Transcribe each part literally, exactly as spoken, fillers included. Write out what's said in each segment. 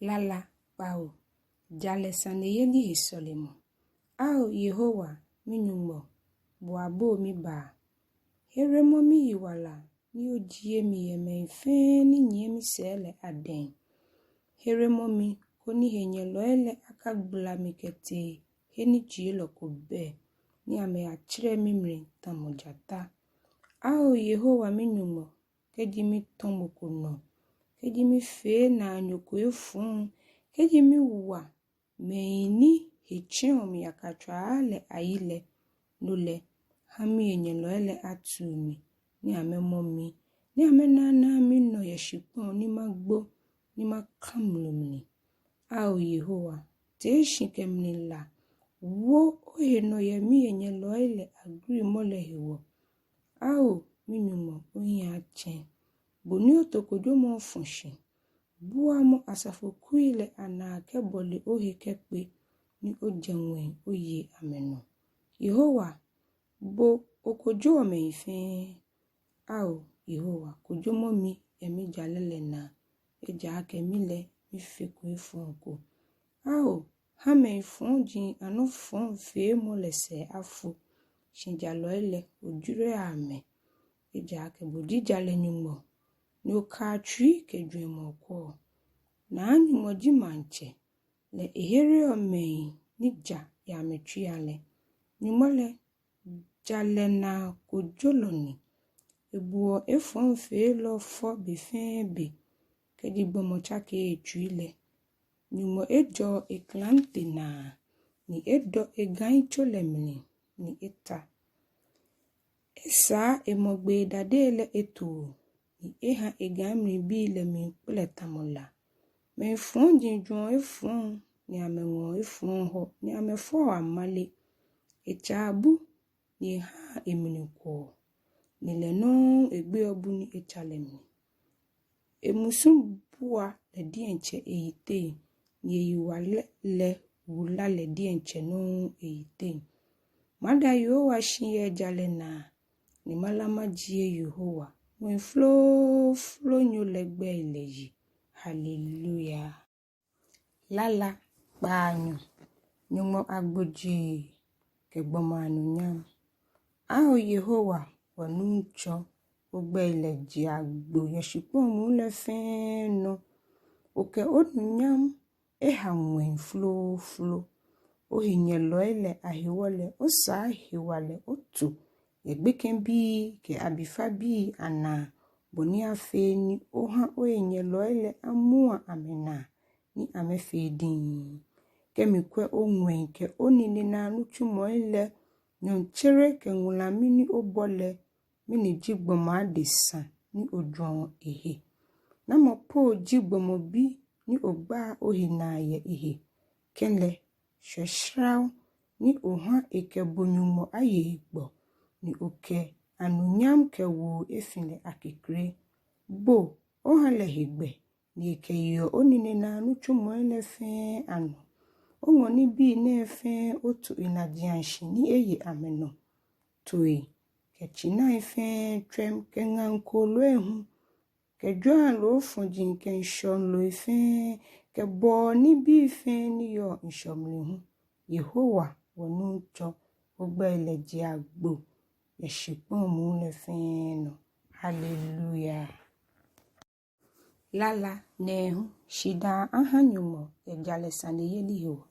Lala kpawo. Jalɛ saneyeli he sɔlemɔ. Ao Yehowa, mi-Nyɔŋmɔ, bo abo mibaa. Heremɔ miyiwala ni ojie mi yɛ mɛi fɛɛ ni nyiɛ misɛɛ lɛ adɛŋ. Heremɔ mi koni henyɛlɔi lɛ akagbala mi kɛtee he ni jielɔ ko bɛ, ni amɛyatserɛ mimli tamɔ jata. Ao Yehowa, mi-Nyɔŋmɔ, kɛji mitɔ mɔ ko nɔ, kɛji mifee naanyo ko efɔŋ, kɛji miwa mɛi ni he tseɔ mi yakatswaa lɛ ayi lɛ, no lɛ, ha mihenyɛlɔi lɛ atiu mi, ni amɛmɔ mi, ni amɛnaanaa minɔ yɛ shikpɔŋ ni magbo, ni maka mlu mli. Ao Yehowa, tee shi kɛ mlila. Wo ohe nɔ yɛ mihenyɛlɔi lɛ agrimɔ lɛ hewɔ. Ao mi-Nyɔŋmɔ, ohiɛ atsɛ̃. Bo ni oto kojomɔ ofɔ shi. Buamɔ asafokui lɛ anaa kɛbɔle ohe kɛkpe, ni ojɛ ŋwɛi oye amɛnɔ. Yehowa, bo okojoɔ mɛi fɛɛ. Ao Yehowa, kojomɔ mi yɛ mijalɛ lɛ naa, ejaakɛ mi lɛ mifeko efɔŋ ko. Ao, ha mɛi fɔji anɔfɔŋfeemɔ lɛ sɛɛ afo, shi jalɔi lɛ ojwɛrɛa amɛ. Ejaakɛ bo ji jalɛ Nyɔŋmɔ, ni okaa tsui kɛ jwɛŋmɔ okwɛɔ. Naa Nyɔŋmɔ ji maŋtsɛ, lɛ ehereɔ mɛi ni ja yɛ amɛtsuiiaŋ lɛ. Nyɔŋmɔ lɛ, jalɛ naa kojolɔ ni. Ebuɔ efɔŋfeelɔ fɔ be fɛɛ be, kɛji gbɔmɔ tsakeɔ etsui lɛ. Nyɔŋmɔ ejɔɔ eklante naa, ni edɔ egaitso lɛ mli, ni eta. Esaa emɔgbee dadei lɛ etoo, ni eha egai mli bii lɛ miikpɛlɛ tamɔ la. Mɛi fɔji jwɛŋɔ efɔŋ, ni amɛŋɔɔ efɔŋ hɔ, ni amɛfɔɔ amale. Etsaa bu, ni ehaa emli kwɔɔ, ni lɛ nɔŋŋ egbeɔ bu ni etsa lɛ mli. Emusu bua lɛ diɛŋtsɛ eyiteŋ, ni eyiwala lɛ wula lɛ diɛŋtsɛ nɔŋŋ eyiteŋ. Mada Yehowa shi yɛ jalɛ naa, ni mala majie Yehowa, ŋwɛi flooflonyo lɛ gbɛi lɛ yi. Haleluya. Lala kpaanyɔ. Nyɔŋmɔ agbojee kɛ gbɔmɔ anunyam. Ao Yehowa, wɔ-Nuŋtsɔ, ogbɛi lɛ ji agbo yɛ shikpɔŋ muu lɛ fɛɛ nɔ. Okɛ onunyam eha ŋwɛi flooflo. Ohenyɛlɔi lɛ ahewɔ lɛ, osaa hewalɛ oto yɛ gbekɛbii kɛ abifabii anaa, bɔ ni afee ni oha ohenyɛlɔi lɛ amua amɛnaa, ni amɛfee diŋŋ. Kɛ mikwɛ oŋwɛi kɛ oninenaa nitsumɔi lɛ, nyɔɔŋtsere kɛ ŋulami ni obɔ lɛ, mɛni ji gbɔmɔ adesa ni ojwɛŋɔ ehe? Namɔ po ji gbɔmɔ bi ni ogbaa ohe naa yɛ ehe? Kɛlɛ, shwɛ srao ni oha ekɛ bo Nyɔŋmɔ aye egbɔ, ni okɛ anunyam kɛwo efi lɛ akekre. Bo oha lɛ hegbɛ, ni ekɛyeɔ oninenaa nitsumɔi lɛ fɛɛ anɔ. Oŋɔ nibii nɛɛ fɛɛ oto enajiashi ni eye amɛnɔ. Tooi kɛ tsinai fɛɛ tswɛm kɛ ŋaŋ kooloi hu, kɛ jwɛŋlɔ fɔji kɛ ŋshɔ loi fɛɛ, kɛ bɔɔ nibii fɛɛ ni yɔɔ ŋshɔ mli hu. Yehowa, wɔ-Nuŋtsɔ, ogbɛi lɛ ji agbo yɛ shikpɔŋ muu lɛ fɛɛ nɔ. Haleluya. Lala nɛɛhu. Shidaa aha Nyɔŋmɔ yɛ jalɛ saneyeli hewɔ.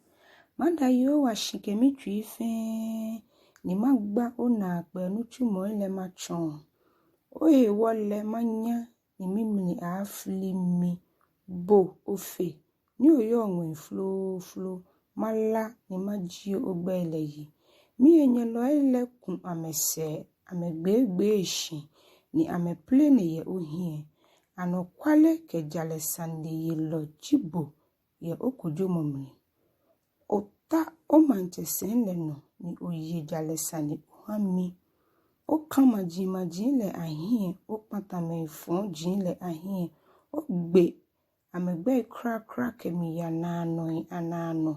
Mada Yehowa shi kɛ mitsui fɛɛ, ni magba onaakpɛɛ nitsumɔi lɛ matsɔɔ. Ohewɔ lɛ manya, ni mimli aafli mi. Bo Ofe, ni oyɔɔ ŋwɛi flooflo, mala ni majie ogbɛi lɛ yi. Mihenyɛlɔi lɛ ku amɛsɛɛ, amɛgbeegbee shi, ni amɛplene yɛ ohiɛ. Anɔkwale kɛ jalɛ saneyelɔ ji bo yɛ okojomɔ mli. Ota omaŋtsɛsɛi lɛ nɔ, ni oye jalɛ sane oha mi. Oka majimaji lɛ ahiɛ, okpata mɛi fɔji lɛ ahiɛ, ogbe amɛgbɛi kwraa kwraa kɛmiiya naanɔi anaanɔ.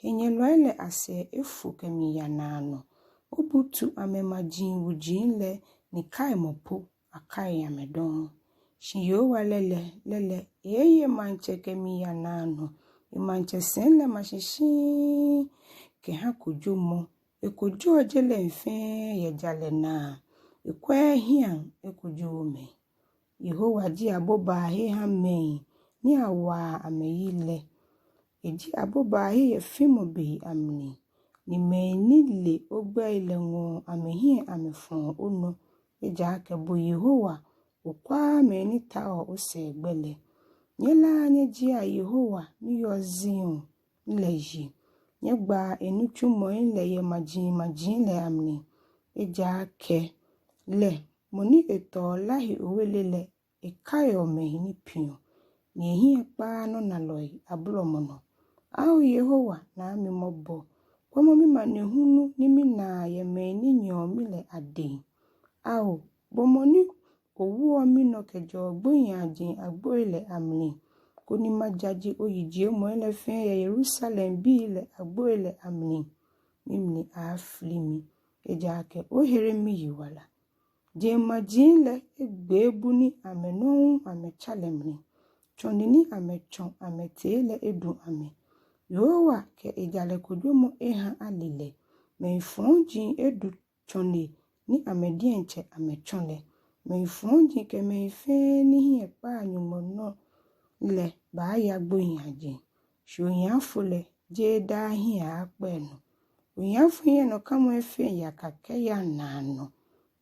Henyɛlɔi lɛ asɛɛ efo kɛmiiya naanɔ. Obutu amɛmaji wuji lɛ, ni kaimɔ po akai amɛ dɔŋŋ. Shi Yehowa lɛ lɛ, lɛ lɛ, eeye maŋtsɛ kɛmiiya naanɔ. Emaŋtsɛsɛi lɛ ma shi shiŋŋ kɛha kojomɔ. Ekojoɔ je lɛŋ fɛɛ yɛ jalɛ naa. Ekwɛɛɛ ehiɛaŋ ekojooo mɛi. Yehowa ji abobaahe ha mɛi ni awaa amɛyi lɛ. Eji abobaahe yɛ fimɔ bei amli. Ni mɛi ni le ogbɛi lɛ ŋɔɔ amɛhiɛ amɛfɔɔ onɔ. Ejaakɛ bo Yehowa, okwaa mɛi ni taoɔ osɛɛgbɛ lɛ. Nyɛlaa nyɛjiea Yehowa ni yɔɔ Zion lɛ yi. Nyɛgbaa enitsumɔi lɛ yɛ majimaji lɛ amli. Ejaakɛ lɛ, mɔ ni etɔɔ la he owele lɛ, ekaiɔ mɛi ni piɔ, ni ehiɛ kpaaa nɔnalɔi abolɔmɔ nɔ. Ao Yehowa, naa mi mɔbɔ. Kwɛmɔ mimanehulu ni minaa yɛ mɛi ni nyɛɔ mi lɛ adɛŋ. Ao, bo mɔ ni owoɔ minɔ kɛjɛɔ gbohiiaje agboi lɛ amli, koni majaje oyijiemɔi lɛ fɛɛ yɛ Yerusalembii lɛ agboi lɛ amli. Mimli aaafli mi, ejaakɛ ohere miyiwala. Jeŋmaji lɛ egbee bu ni amɛ nɔŋŋ amɛtsa lɛ mli. Tsɔne ni amɛtsɔ amɛtee lɛ edu amɛ. Yehowa kɛ ejalɛ kojomɔ eha ale lɛ. Mɛi fɔji edu tsɔne ni amɛ diɛŋtsɛ amɛtsɔ lɛ. Mɛi fɔji kɛ mɛi fɛɛ ni hiɛ kpaa Nyɔŋmɔ nɔ lɛ baaya gbohiiaje. Shi ohiafo lɛ, jeee daa hiɛ aaakpa enɔ. Ohiafo hiɛnɔkamɔ efeŋ yaka kɛya naanɔ.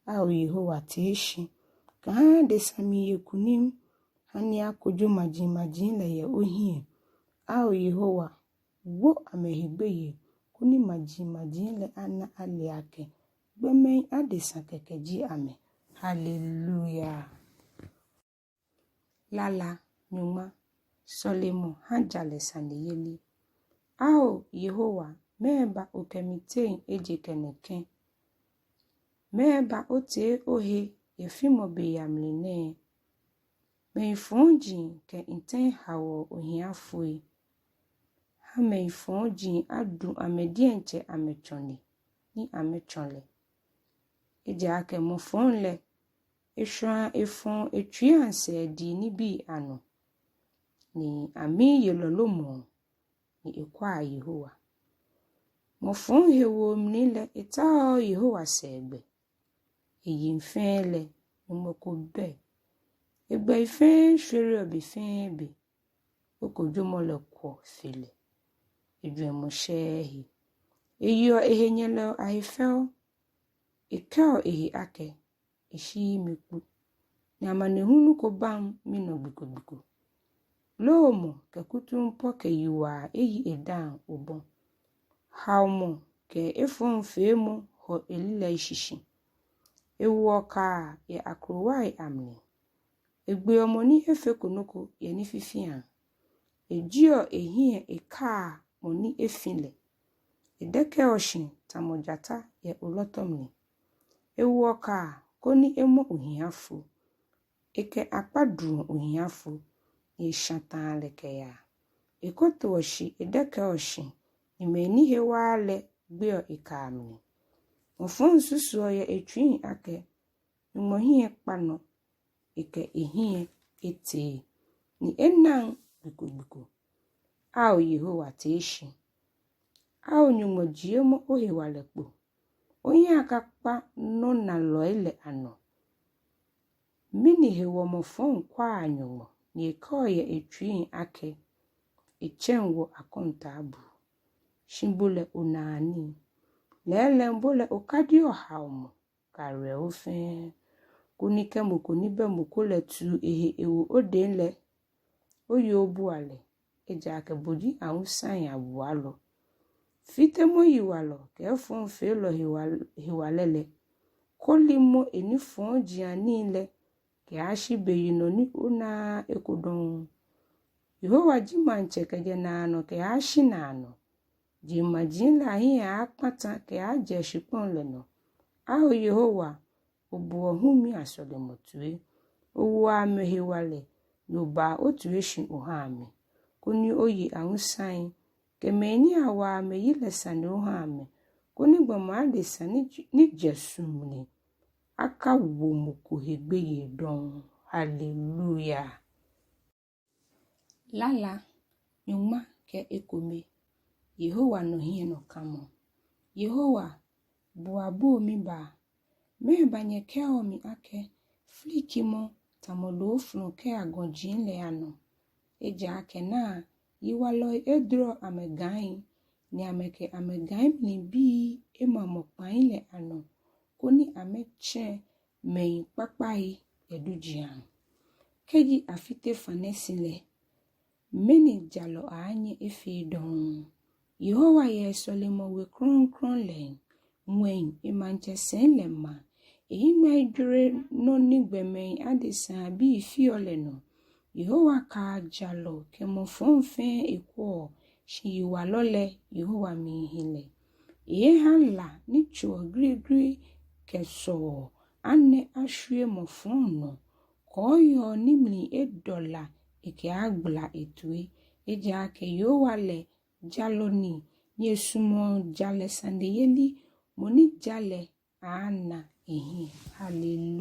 Ao Yehowa, tee shi. Kaha adesa miiye kunim, hani akojo majimaji lɛ yɛ ohiɛ. Ao Yehowa, wo amɛhe gbeyei, koni majimaji lɛ ana ale akɛ gbɔmɛi adesa kɛkɛ ji amɛ. Haleluya. Lala nyɔŋma. Sɔlemɔ ha jalɛ saneyeli. Ao Yehowa, mɛɛba okɛ mi teŋ eje kɛ nɛkɛ? Mɛɛba otee ohe yɛ fimɔ bei amli nɛɛ? Mɛi fɔji kɛ ntɛŋ haoɔ ohiafoi. Ha mɛi fɔji adu amɛ diɛŋtsɛ amɛtsɔne ni amɛtsɔ lɛ. Ejaakɛ mɔ fɔŋ lɛ, eshwaa efɔɔ etsuiiaŋ sɛɛdii nibii anɔ, ni amli ye lɔlomɔ, ni ekwaa Yehowa. Mɔ fɔŋ hewoo mli lɛ, etaooo Yehowa sɛɛgbɛ. Eyiŋ fɛɛ lɛ, Nyɔŋmɔ ko bɛ. Egbɛi fɛɛ shwereɔ be fɛɛ be. Okojomɔ lɛ kwɔ fe lɛ. Ejwɛŋmɔ shɛɛɛ ehe. Eyeɔ ehenyɛlɛi ahe fɛo. Ekɛɔ ehe akɛ, eshiii mi kpo. Ni amanehulu ko baŋ minɔ gbi ko gbi ko. Loomɔ kɛ kutumpɔɔ kɛ yiwaa eyi edaaŋ obɔ. Haomɔ kɛ efɔŋfeemɔ hɔ elilɛi shishi. Ewoɔ kaa yɛ akrowai amli. Egbeɔ mɔ ni efeko nɔ ko yɛ nififiaŋ. Ejieɔ ehiɛ ekaa mɔ ni efi lɛ. Edɛkɛɔ shi tamɔ jata yɛ olɔtɔ mli. Ewoɔ kaa koni emɔ ohiafo. Ekɛ akpa duɔ ohiafo, ni eshataa lɛ kɛyaa. Ekotoɔ shi edɛkɛɔ shi, ni mɛi ni hewaaa lɛ gbeɔ ekaa mli. Mɔ fɔŋ susuɔ yɛ etsuiŋ akɛ, Nyɔŋmɔ hiɛ kpa nɔ, ekɛ ehiɛ etee, ni enaŋ gbi ko gbi ko. Ao Yehowa, tee shi. Ao Nyɔŋmɔ, jiemɔ ohewalɛ kpo. Ohiɛ akakpa nɔnalɔi lɛ anɔ. Mɛni hewɔ mɔ fɔŋ kwaa Nyɔŋmɔ, ni ekɛɔ yɛ etsuiŋ akɛ, etsɛŋ wɔ akɔntaabuu? Shi bo lɛ onaa nii. Lɛɛlɛŋ bo lɛ okadiɔ haomɔ kɛ awerɛho fɛɛ. Koni kɛ mɔ ko ni bɛ mɔ ko lɛ tuu ehe ewo odɛŋ lɛ, oye obua lɛ, ejaakɛ bo ji awusai awualɔ. Fitemɔ yiwalɔ kɛ efɔŋfeelɔ hewa-, hewalɛ lɛ. Kolimɔ enifɔjianii lɛ kɛyashi beyinɔ ni onaaa eko dɔŋŋ. Yehowa ji maŋtsɛ kɛjɛ naanɔ kɛyashi naanɔ. Jeŋmaji lɛ ahiɛ aaakpata kɛyajɛ shikpɔŋ lɛ nɔ. Ao Yehowa, oboɔ humii asɔlemɔ toi. Owoɔ amɛ hewalɛ, ni obaa otoi shi ohaa amɛ. Koni oye awusai kɛ mɛi ni awaa amɛyi lɛ sane oha amɛ. Koni gbɔmɔ adesa ni j-, ni jɛ su mli akawo mɔ ko he gbeyei dɔŋŋ. Haleluya. Lala nyɔŋma kɛ ekome. Yehowa nɔ hiɛnɔkamɔ. Yehowa, bo abo mibaa. Mɛɛba nyɛkɛɔ mi akɛ, filikimɔ tamɔ loofɔlɔ kɛya gɔji lɛ anɔ? Ejaakɛ naa, yiwalɔi edrɔ amɛgãi, ni amɛkɛ amɛgãi mli bii ema mɔkpai lɛ anɔ, koni amɛtsɛ mɛi kpakpai yɛ dujiaŋ. Kɛji afite fanɛ si lɛ, mɛni jalɔ aaanyɛ efee dɔŋŋ? Yehowa yɛ esɔlemɔwe krɔŋkrɔŋ lɛŋ. Ŋwɛi emaŋtsɛsɛi lɛ ma. Ehiŋmɛi jwere nɔ ni gbɔmɛi adesai abii feɔ lɛ nɔ. Yehowa kaa jalɔ kɛ mɔ fɔŋ fɛɛ ekwɛɔ, shi yiwalɔ lɛ Yehowa miihi lɛ. Eeeha la ni tsoɔ grigri kɛ sɔɔ anɛ ashwie mɔ fɔŋ nɔ. Kɔɔyɔɔ ni mli edɔ la ekɛaagbala etoi. Ejaakɛ Yehowa lɛ jalɔ ni, ni esumɔɔ jalɛ saneyeli. Mɔ ni ja lɛ aaana ehiɛ. Haleluya.